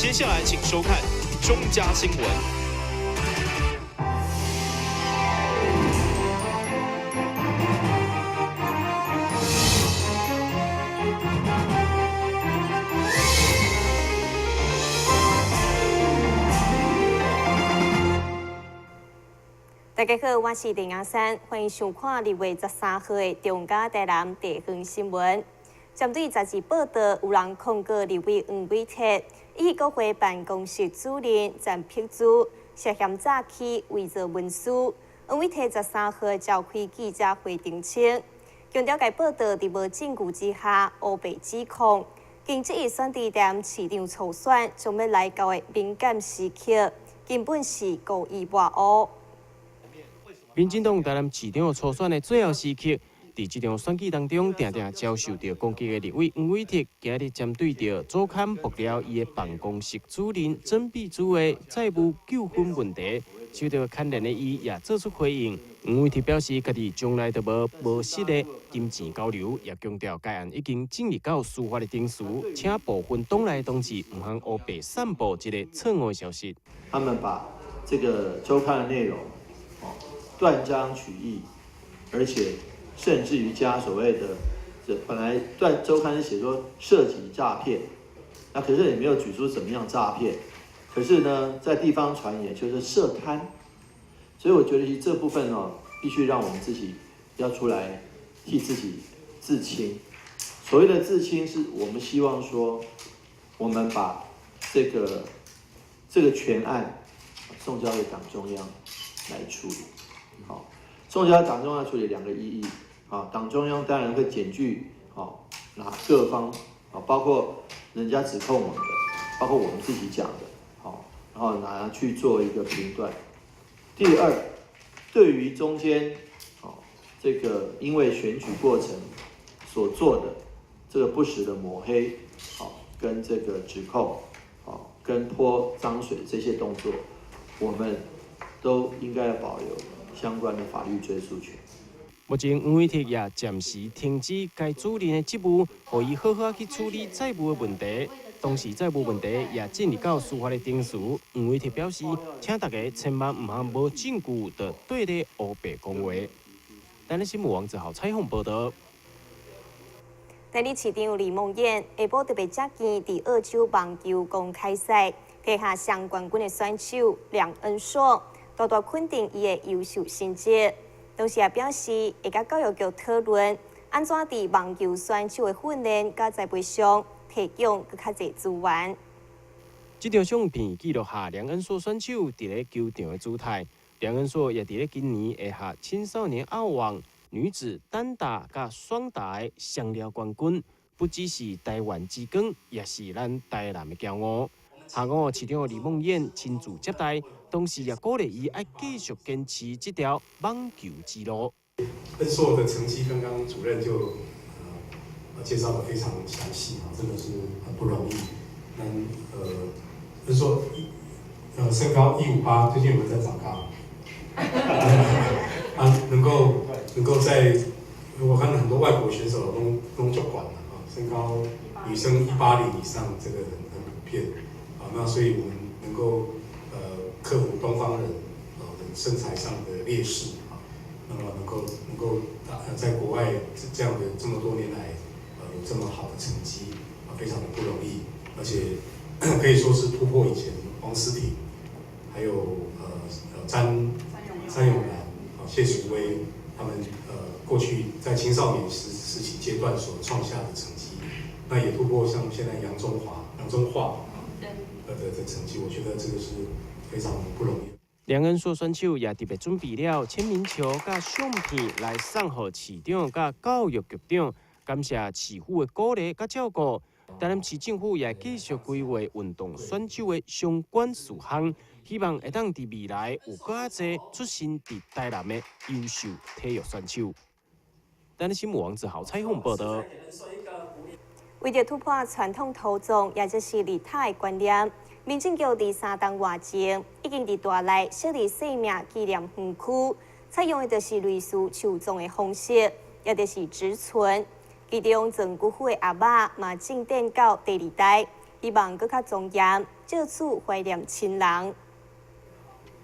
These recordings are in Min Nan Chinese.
接下來請收看中嘉新聞。大家好，我是林雅珊，歡迎收看2月13號的中嘉台南地方新聞。針對雜誌報道，有人控告立委黃偉哲以及國會辦公室主任陳碧珠涉嫌詐欺、偽造文書。黃偉哲13號召開記者會澄清，強調該報道佇無證據之下烏白指控，更質疑選佇台南市長初選將欲來到的敏感時刻，根本是故意抹烏。民進黨台南市長初選的最後時刻，佇這場選舉當中，定定遭受著攻擊的立委黃偉哲，今日針對著周刊爆料伊的辦公室主任曾碧珠的債務糾紛問題，受著牽連的伊也做出回應。黃偉哲表示，家己從來都無無實的金錢交流，也強調該案已經進入到司法的程序，請部分黨內同志毋通烏白散布這個錯誤的消息。他們把這個周刊的內容，斷章取義，而且甚至於加所謂的，這本來斷周刊是寫說涉及詐騙，那可是也沒有舉出怎麼樣詐騙，可是呢，在地方傳言就是涉貪，所以我覺得其實這部分哦，必須讓我們自己要出來替自己自清。所謂的自清，是我們希望說，我們把這個全案送交給黨中央來處理。好，送交黨中央處理兩個意義。啊，黨中央當然會檢具，好，拿各方，啊，包括人家指控我們的，包括我們自己講的，好，然後拿去做一個評斷。第二，對於中間，哦，這個因為選舉過程所做的這個不實的抹黑，好，跟這個指控，好，跟潑髒水這些動作，我們都應該要保留相關的法律追訴權。目前黃偉哲也暫時停止該主任的職務，予伊好好去處理債務的問題。同時，債務問題也進入到司法的程序。黃偉哲表示，請大家千萬毋通無證據就對咧烏白講話。台南新聞王子豪採訪報道。台南市長李孟諺下晡特別接見佇澳洲網球公開賽提下雙冠軍的選手梁恩碩，大大肯定伊的優秀成績，同時也表示會佮教育局討論，按怎佇網球選手的訓練佮栽培上提供閣較濟資源。這張相片記錄下梁恩碩選手佇咧球場的姿態。梁恩碩也佇咧今年會下青少年澳網女子單打佮雙打的雙料冠軍，不只是台灣之光，也是咱台南的驕傲。下午市長李孟諺親自接待，同時也鼓勵伊愛繼續堅持這條網球之路。恩碩的成績，剛剛主任就介紹得非常詳細啊，真的是很不容易。那恩碩身高158，最近有沒有在長高？啊，能夠在，我看很多外國選手攏足懸了啊，身高女生180以上，這個很普遍啊。那所以我們能夠克服東方人身材上的劣勢啊，那麼能夠在國外這樣的這麼多年來有這麼好的成績啊，非常的不容易，而且可以說是突破以前王思婷，還有詹詠蘭、謝淑薇他們過去在青少年時期階段所創下的成績，那也突破像現在楊中華、楊中華的成績，我覺得這個是非常不容易。梁恩碩選手也特別準備了簽名球佮相片來送予市長佮教育局長，感謝市府的鼓勵佮照顧。台南市政府也繼續規劃運動選手的相關事項，希望會當佇未來有閣較濟出身佇台南的優秀體育選手。台南新聞王子豪採訪報道。為著突破傳統土葬，也就是利他的觀念，民政局佇3冬外前已經佇大內設立生命紀念園區，採用的就是類似樹葬的方式，也就是植存。其中藏骨灰的盒仔嘛進展到第二代，希望閣較莊嚴。藉此懷念親人。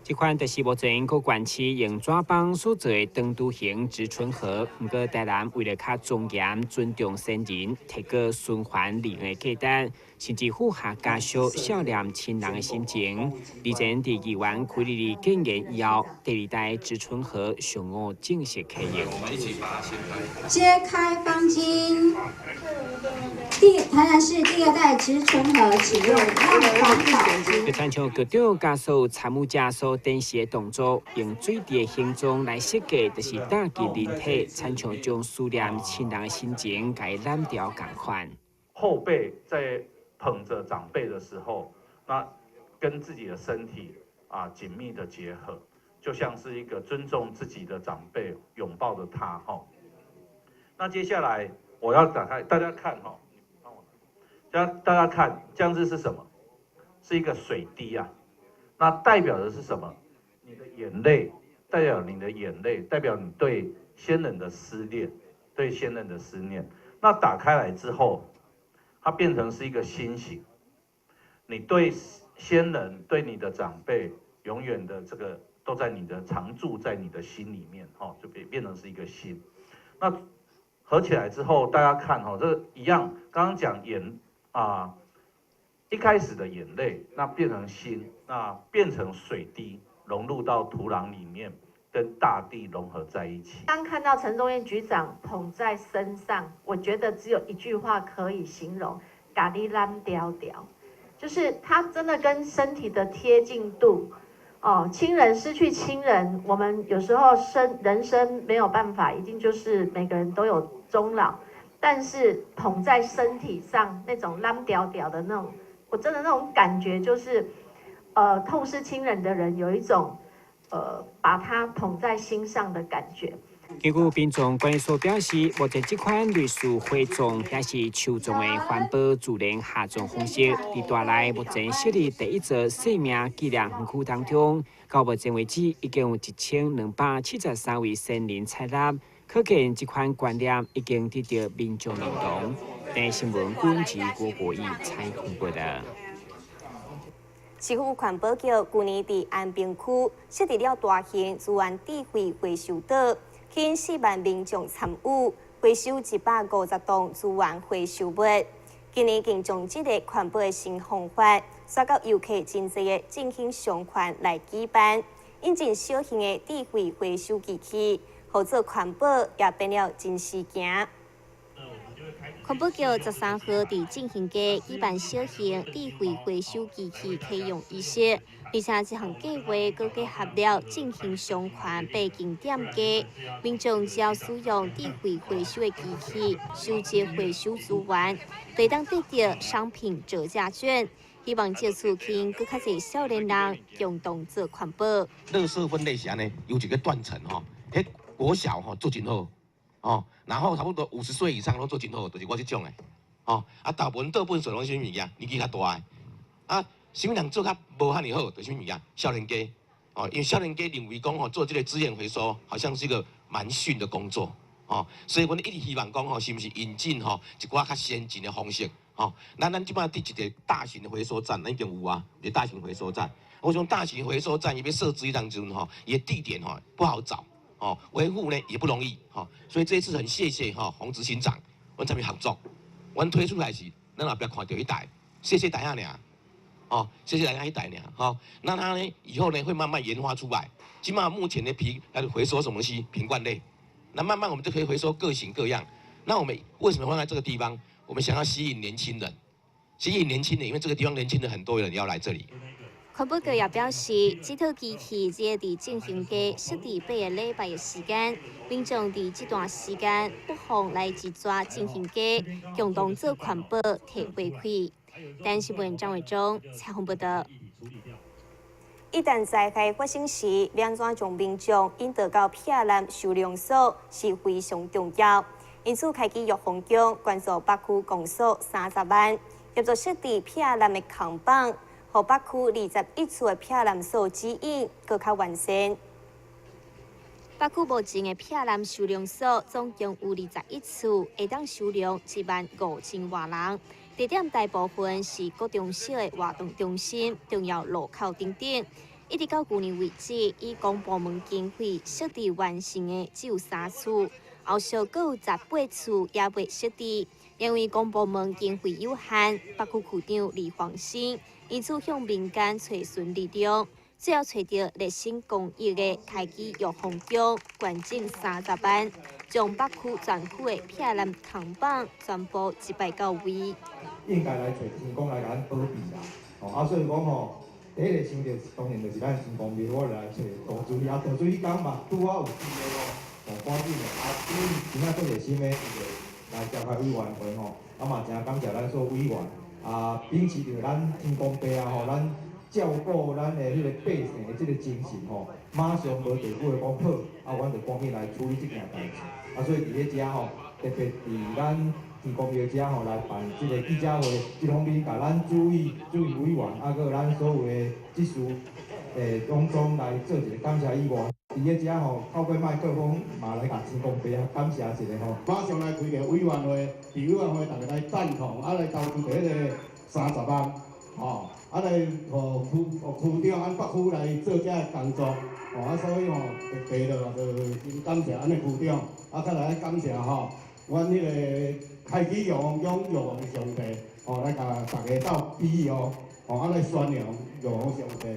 這款就是目前各縣市用紙枋所做的長雛形植春盒。毋過台南為了較莊嚴、尊重先人，提高循環利用的價值，甚至符合家屬孝念親人的心情。而前佇議員開立的建言以後，第二代植春盒上午正式啟用。我們一起把它掀開。揭開方巾，第台南市第二代植春盒啟用，讓環保。就親像局長佮所有參與者所展示的動作，用水滴的形狀來設計，就是打擊人體，親像將思念親人的心情共攬牢仝款。後輩在捧着長輩的時候，那跟自己的身體啊緊密的結合，就像是一個尊重自己的長輩，擁抱着他吼。那接下來我要打開，大家看哈，大家看，這樣子是什麼？是一個水滴啊。那代表的是什麼？你的眼淚，代表你的眼淚，代表你對先人的思念，對先人的思念。那打開來之後，它變成是一個心形。你對先人、對你的長輩，永遠的這個都在你的常住在你的心裡面，哈，就變成是一個心。那合起來之後，大家看哈，這一樣，剛剛講眼啊。一開始的眼淚，那變成心，那變成水滴，融入到土壤裡面，跟大地融合在一起。當看到陳宗彥局長捧在身上，我覺得只有一句話可以形容：共你攬牢牢，就是他真的跟身體的貼近度。哦，親人失去親人，我們有時候人生沒有辦法，一定就是每個人都有終老，但是捧在身體上那種攬牢牢的那種。我真的那種感覺就是，痛失親人的人有一種，把他捧在心上的感覺。根據殯葬管理所表示，目前這款類似火葬抑是樹葬的環保自然下葬方式，佇大內目前設立第一座生命紀念園區當中，到目前為止已經有1273位先人採納，可見這款觀念已經得到民眾認同。台新聞軍事郭國義採訪報導。市府環保局舊年佇安平區設置了大型資源智慧回收島，吸引4萬民眾參與回收150棟資源回收物。今年更將這个環保的新方法，煞佮遊客真濟的振興商圈來舉辦，引進小型的智慧回收機器，予做環保也變了真時行。環保局13號佇振興街舉辦小型智慧回收機器啟用儀式，而且這項計劃閣結合了振興商圈八間店家，民眾只要使用智慧回收的機器收集回收資源，就會當得著商品折價券。希望藉此吸引閣較濟少年人共同做環保。垃圾分類是按呢，有一個斷層吼，彼國小吼做真好。哦，然後差不多50歲以上攏做真好，就是我這種的，哦，啊，大部分倒糞埽攏啥物件？年紀較大的，啊，啥物人做較無遐爾好，就是啥物件？少年家，哦，因為少年家認為講吼做這個資源回收，好像是一個蠻遜的工作，哦，所以阮一直希望講吼，是毋是引進吼一寡較先進的方式，吼，咱這擺佇一個大型的回收站，咱已經有啊，一個大型回收站，我想大型回收站伊欲設置當陣吼，伊的地點吼不好找。哦，維護呢也不容易，哈，所以這一次很謝謝哈洪執行長，阮這邊合作，阮推出來時，咱後壁看著彼台，細細台仔爾，哦，細細台仔彼台爾，吼，那它呢以後呢會慢慢研發出來，起碼目前的皮來回收什麼東西，瓶罐類，那慢慢我們就可以回收各型各樣。那我們為什麼放在這個地方？我們想要吸引年輕人，吸引年輕人，因為這個地方年輕人很多人要來這裡。環保局也表示，這套機器只會佇振興街設置8個禮拜的時間，民眾佇這段時間不妨來一逝振興街，共同做環保提回饋。台視新聞張偉忠採訪報導。一旦災害發生時，欲按怎將民眾引導到避難收容所是非常重要。因此，開啟玉皇宮捐助北區公所30萬，協助設置避難的扛棒。予北區21處的避難所指引閣較完善。北區目前的避難收容所總共有21處，會當收容1萬5千外人。地點大部分是國中小的活動中心、重要路口等等。一直到舊年為止，以公部門經費設置完成的只有三處，後續閣有18處猶未設置。因為公部門經費有限，北區區長李黃新因此向民間揣尋力量，最後揣著熱心公益的開基玉皇宮捐贈30萬，將北區全區的避難扛棒全部一擺到位。應該來揣天公來共咱保庇啦，吼啊，所以講吼。第一个想著，當然就是咱天公廟，我來揣杜主任，啊，杜主任彼工嘛拄好有機會咯，吼，趕緊的，啊，因為真正足熱心的，伊就來召開委員會吼，啊嘛誠感謝咱所有委員，啊，秉持著咱天公伯啊吼，咱照顧咱的彼個百姓的這個精神吼，馬上無地久的講好，啊，阮就趕緊來處理這件代誌，啊，所以佇咧遮吼，特別佇咱天公廟遮吼來辦這個記者會，一方面共咱主委、主任委員，啊，閣有咱所有的執事，攏總來做一個感謝以外，佇咧遮吼，透過麥克風嘛來共天公伯啊感謝一下吼。馬上來開個委員會，佇委員會大家來贊同，啊來投資佇彼個30萬，吼，啊來予區區長按北區來做這个工作，吼，啊所以吼特別就真感謝按呢區長，啊再來感謝吼，阮彼個開基玉皇宮玉皇上帝，吼來共大家鬥比哦，吼啊來宣揚玉皇上帝。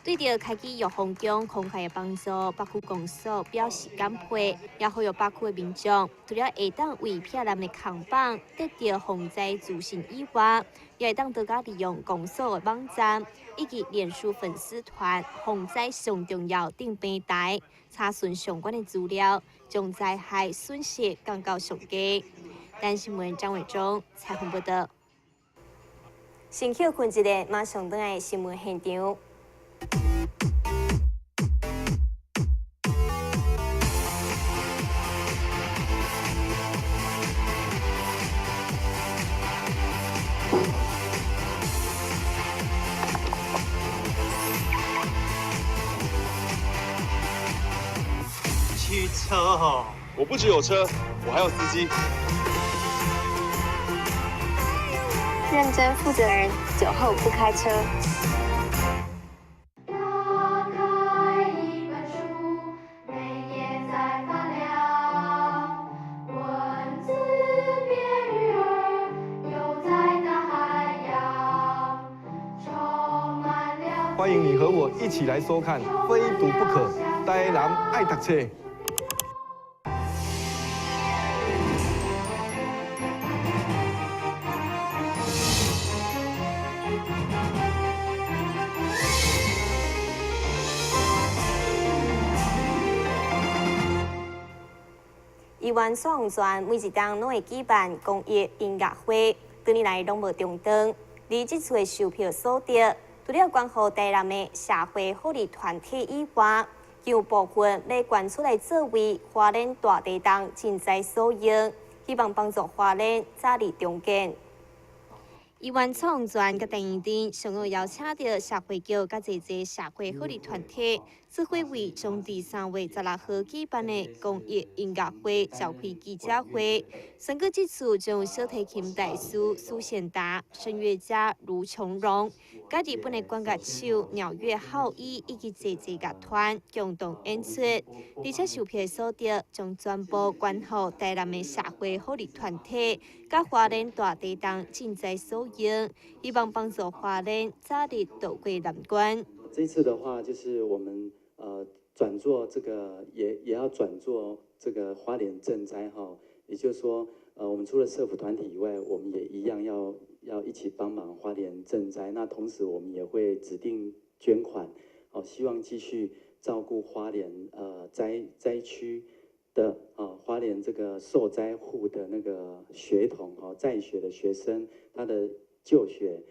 對著開基玉皇宮慷慨的幫助，北區公所表示感佩，也呼籲北區的民眾，除了會當為避難的扛棒得著防災資訊以外，也會當多加利用公所的網站以及臉書粉絲團“防災上重要”等平台，查詢相關的資料，將災害損失降到上低。台新聞張偉忠採訪報導。先休睏一下，馬上轉來新聞現場。汽車哦，我不只有車，我還有司機。認真負責人，酒後不開車。打開一本書，每頁在發亮，文字變魚兒，游在大海洋，充滿了。歡迎你和我一起來收看《非讀不可》，台南愛讀冊。宜園創泉每一冬攏會舉辦公益音樂會，多年來攏無中斷。而這次的售票所得，除了捐予台南的社會福利團體以外，更有部分欲捐出來作為花蓮大地動賑災所用，希望幫助花蓮早日重建。宜園創泉佮第二鎮上個邀請著社會局佮濟濟社會福利團體，做伙為將佇3月16號舉辦的公益音樂會召開記者會。選舉這次將有小提琴大師蘇顯達、聲樂家盧瓊榮、佮日本的管樂手鳥月浩一以及濟濟樂團共同演出。而且售票所得將全部捐予台南的社會福利團體，佮花蓮大地動賑災所用，希望幫助花蓮早日渡過難關。這次的話，就是我們轉做這個，也要轉做這個花蓮賑災哈。也就是說，我們除了社福團體以外，我們也一樣要一起幫忙花蓮賑災。那同時，我們也會指定捐款，哦，希望繼續照顧花蓮災區的啊花蓮這個受災戶的那個學童哦，在學的學生，他的就學、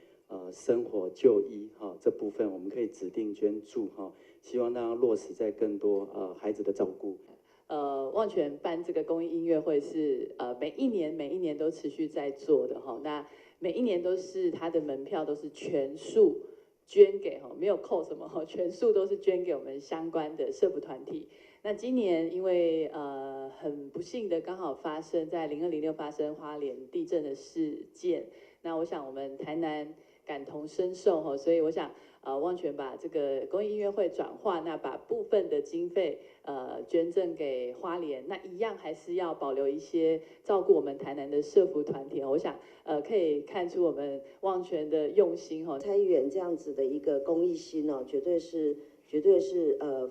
生活、就醫哈這部分，我們可以指定捐助哈，希望讓它落實在更多孩子的照顧。旺泉辦這個公益音樂會是每一年每一年都持續在做的哈，那每一年都是他的門票都是全數捐給哈，沒有扣什麼哈，全數都是捐給我們相關的社福團體。那今年因為很不幸的剛好發生在0206發生花蓮地震的事件，那我想我們台南感同身受吼，所以我想旺泉把這個公益音樂會轉化，那把部分的經費捐贈給花蓮，那一樣還是要保留一些照顧我們台南的社福團體。我想可以看出我們旺泉的用心吼。蔡議員這樣子的一個公益心哦，絕對是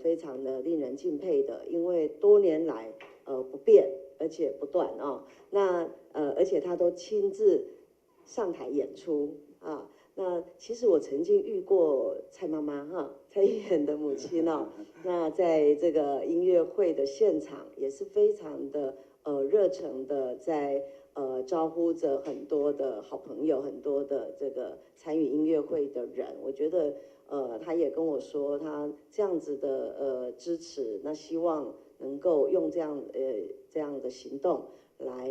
非常的令人敬佩的，因為多年來不變，而且不斷啊。那而且他都親自上台演出啊。那其實我曾經遇過蔡媽媽哈，蔡議員的母親哦。那在這個音樂會的現場，也是非常的熱誠的在招呼着很多的好朋友，很多的這個參與音樂會的人。我覺得他也跟我說，他這樣子的支持，那希望能夠用這樣的行動來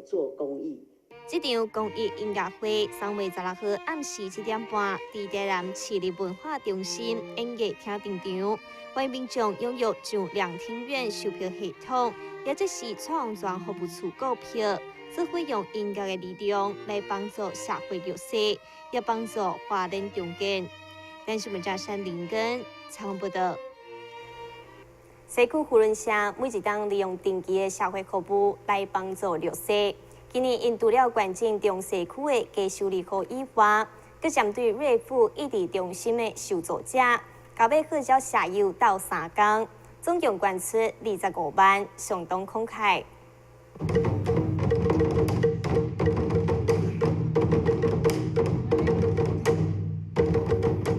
做公益。這場公益音樂會3月16號暗時7點半，佇台南市立文化中心演藝廳登場，歡迎民眾踴躍上兩廳院售票系統，也就是創專服務處購票，做伙用音樂的力量來幫助社會弱勢，也幫助花蓮重建。但是，我們家山林根採訪報道。西區扶輪社每一冬利用定期的社會服務來幫助弱勢。今年𪜶除了捐贈中西區的低收入戶以外，閣針對瑞富益智中心的受助者，共號召社友鬥相共，總共捐出25萬，相當慷慨。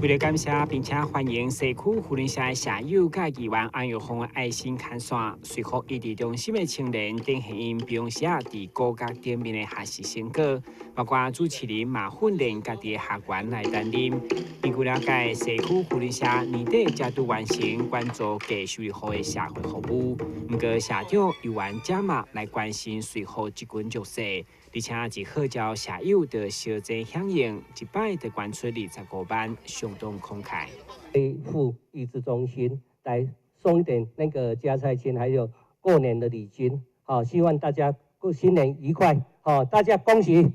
為了感謝並且歡迎西區扶輪社的社友佮議員安玉鳳的愛心牽線，瑞福益智中心的青年展現𪜶平時啊佇高架頂面的學習成果，包括主持人嘛訓練家己的學員來擔任。根據了解，西區扶輪社年底才拄完成關注低收入戶的社會服務，毋過社長猶原加碼來關心瑞福這群弱勢。而且是號召社友著相齊響應，一擺就捐出25萬，相當慷慨。瑞富益智中心來送一點那個加菜金，還有過年的禮金，好，希望大家過新年愉快，好，大家恭喜，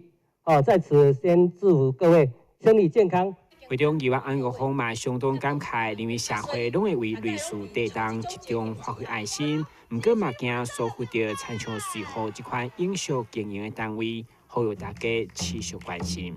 好，在此先祝福各位身體健康。會長議員安玉鳳嘛相當感慨，認為社會攏會為類似地動集中發揮愛心，毋過嘛驚疏忽著親像瑞富這款永續經營的單位，呼籲大家持續關心。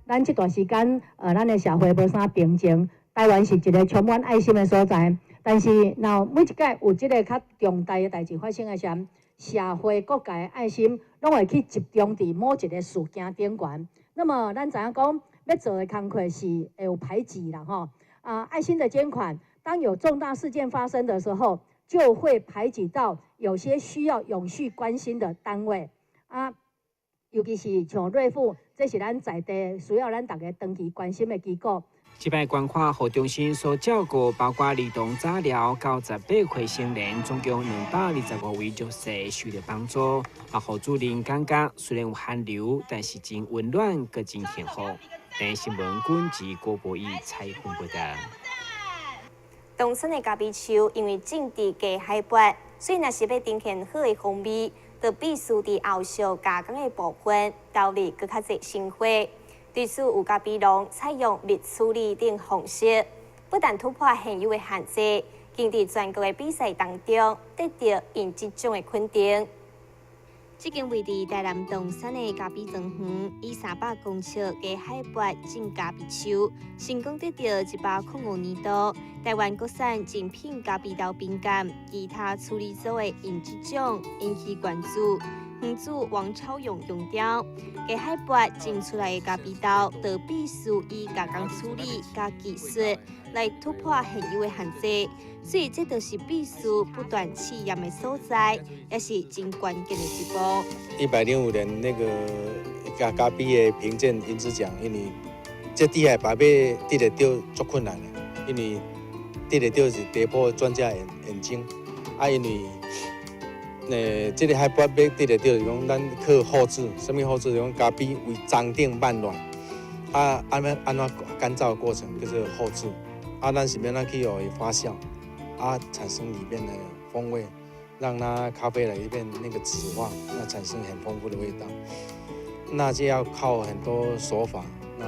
咱這段時間，咱的社會無啥平靜，台灣是一個充滿愛心的所在，但是若每一擺有這個較重大的代誌發生的時陣，社會各界的愛心攏會去集中佇某一個事件頂懸。那麼咱知影講，欲做的工課是會有排擠啦，吼啊！愛心的捐款，當有重大事件發生的時候，就會排擠到有些需要永續關心的單位啊，尤其是像瑞富，這是咱在地需要咱大家長期關心的機構。這擺捐款予中心所照顧，包括兒童早療到18歲成年，總共225位弱勢受著幫助。啊，予主任感覺雖然有寒流，但是真溫暖，閣真幸福。台新聞軍事郭博義採訪報道。東村的咖啡樹因為種佇低海拔，所以若是欲呈現好的風味，就必須佇後續加工的部分投入閣較濟心血。對此，有咖啡農採用蜜處理等方式，不但突破現有的限制，更佇全國的比賽當中得著銀質獎的肯定。這間位佇台南東山的咖啡莊園，以300公尺低海拔種咖啡樹，成功得著105年度台灣國產精品咖啡豆評鑑其他處理組的銀質獎，引起關注。園主王超勇強調，低海拔種出來的咖啡豆，就必須以加工處理佮技術來突破現有的限制，所以這就是必須不斷試驗的所在，也是真關鍵的一步。105年那個咖啡的評鑑銀質獎，因為這低海拔欲得會著足困難的，因為得會著是跌破專家眼睛，啊，因為。這個海拔欲得會著是講，咱靠後製，啥物後製？是講咖啡為欉頂慢軟，啊，按怎乾燥的過程叫做後製，啊，咱是欲按怎去予伊發酵，啊，產生裡面的風味，讓它咖啡內面那個酯化，那產生很豐富的味道。那就要靠很多手法，那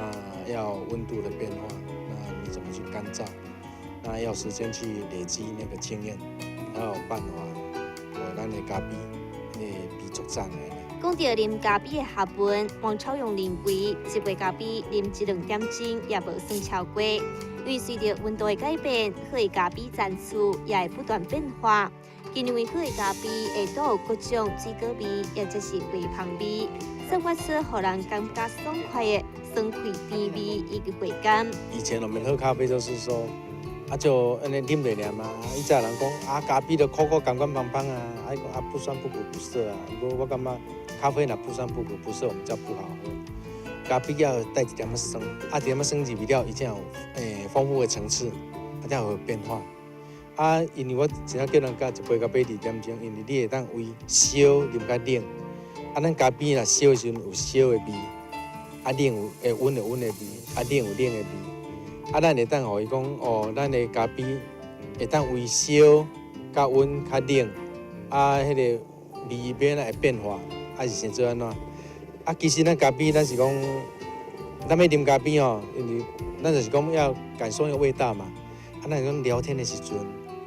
要溫度的變化，那你怎麼去乾燥？那要時間去累積那個經驗，才有辦法，予咱的咖啡那個味足讚的。講到啉咖啡的學問，王超勇認為，一杯咖啡啉一兩點鐘也無算超過，因為隨著溫度的改變，好的咖啡層次也會不斷變化。因為好的咖啡會帶有各種水果味，抑者是花香味，散發出予人感覺爽快的酸氣甜味以及回甘。以前我們喝咖啡就是說，啊就按呢啉著爾嘛。以前人講啊，咖啡就苦苦甘甘芳芳啊，啊伊講啊不酸不苦不澀啊。毋過我感覺咖啡若不酸不苦不澀，我們叫不好喝。咖啡要帶一點仔酸，啊一點仔酸入去了，伊才有豐富的層次，啊才會有變化。啊，因為我真正叫人家一杯咖啡2點鐘，因為你會當為燒啉較冷。啊，咱咖啡若燒的時陣有燒的味，啊冷有會溫有溫的味，啊冷有冷的味。啊，咱會當予伊講哦，咱的咖啡會當為燒、較溫、較冷，啊，彼個味變會變化，啊是先做按怎？啊，其實咱咖啡，咱是講，咱欲啉咖啡吼，因為咱就是講要感受那個味道嘛。啊，咱講聊天的時陣，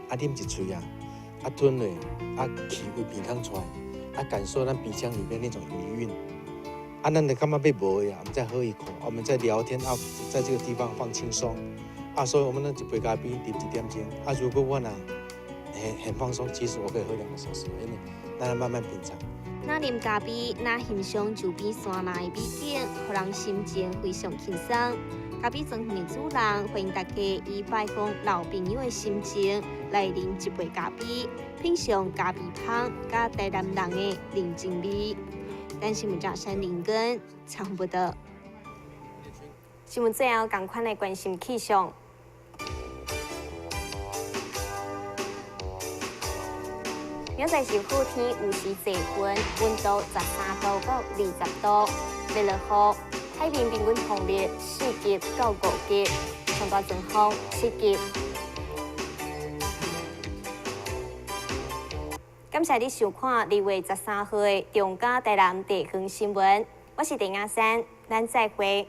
啊啉一喙啊，啊吞落，啊氣為鼻孔出來，啊感受咱鼻腔裡面那種餘韻。啊，咱就感覺欲無的啊，我們再喝一口，我們在聊天啊，在這個地方放輕鬆。啊，所以我們那一杯咖啡啉一點鐘。啊，如果我若很放鬆，其實我可以喝2個小時，因為咱慢慢品嘗。若啉咖啡，若欣賞周邊山巒的美景，予人心情非常輕鬆。咖啡莊園的主人歡迎大家以拜訪老朋友的心情來啉一杯咖啡，品嘗咖啡香佮台南人的人情味。咱新聞站林根採訪報導。新聞最後，仝款來關心氣象。明仔是好天，有時濟雲，溫度13度到20度，欲落雨。海面平均風力4級到5級，上大陣風7級。感謝你收看2月13號的中嘉台南地方新聞，我是鄭亞珊，咱再會。